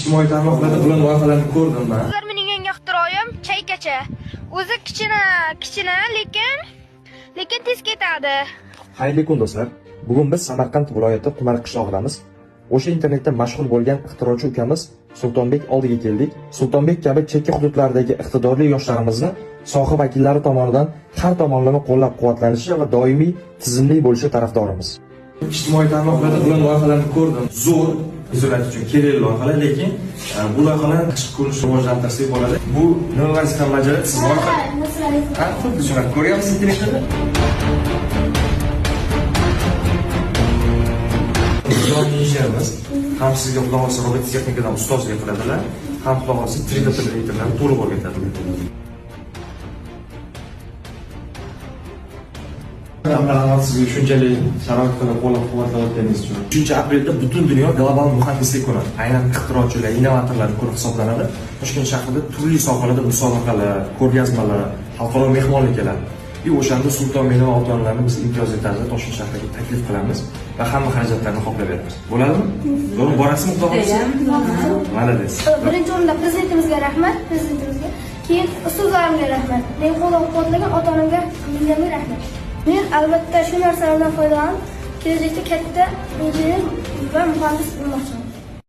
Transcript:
Ijtimoiy tarmoqlarda bular loyihalarni ko'rdim man. Ular mening yangi ixtiroyim chaykacha. O'zi kichkina, kichkina, lekin tez ketadi. Xayrli kun do'stlar. Bugun biz Samarqand viloyati Qumar qishlog'idamiz. O'sha internetda mashhur bo'lgan ixtirochi ukamiz Sultonbek oldiga keldik. Sultonbek kabi chekka hududlardagi iqtidorli yoshlarimizni soha vakillari tomonidan har tomonlama qo'llab-quvvatlanishi va doimiy tizimli bo'lishi tarafdorimiz. Ijtimoiy tarmoqlarda bular loyihalarni ko'rdim. Zo'r izolyatsiya uchun kerakli loyihalar, lekin bu loyihalarni tashqi ko'rinishni rivojlantirsak bo'ladi. Bu nima vazifani bajaradi? Siz loyiha Ha, xuddi shunaqa ko'ryapsiz internetda. Jon injenerimiz ham sizga xudo xohlasa robot texnikadan ustozlik qiladilar, ham xudo xohlasa 3D printerlarni to'liq o'rgatadilar. Rahmat sizga shunchalik sharoit qilib qo'llab-quvvatlayotganingiz uchun. 3-aprelda butun dunyo global muhandislik kuni, aynan ixtirochilar, innovatorlar kuni hisoblanadi. Toshkent shahrida turli sohalarda musobaqalar, ko'rgazmalar, xalqaro mehmonlar keladi. И o'shanda Sultonbekni va ota-onalarni biz imtiyozli tarzda Toshkent shahriga taklif qilamiz va hamma xarajatlarni qoplab beramiz. Bo'ladimi? Zo'rmi, borasizmi xudo xohlasa? Молодец. Birinchi o'rinda prezidentimizga rahmat, prezidentimizga, keyin ustozlarimga rahmat. Meni qo'llab-quvvatlagan ota-onamga, yengamga rahmat. Men albatta shu narsalardan foydalanib, kelajakda katta injener va muhandis bo'lmoqchiman.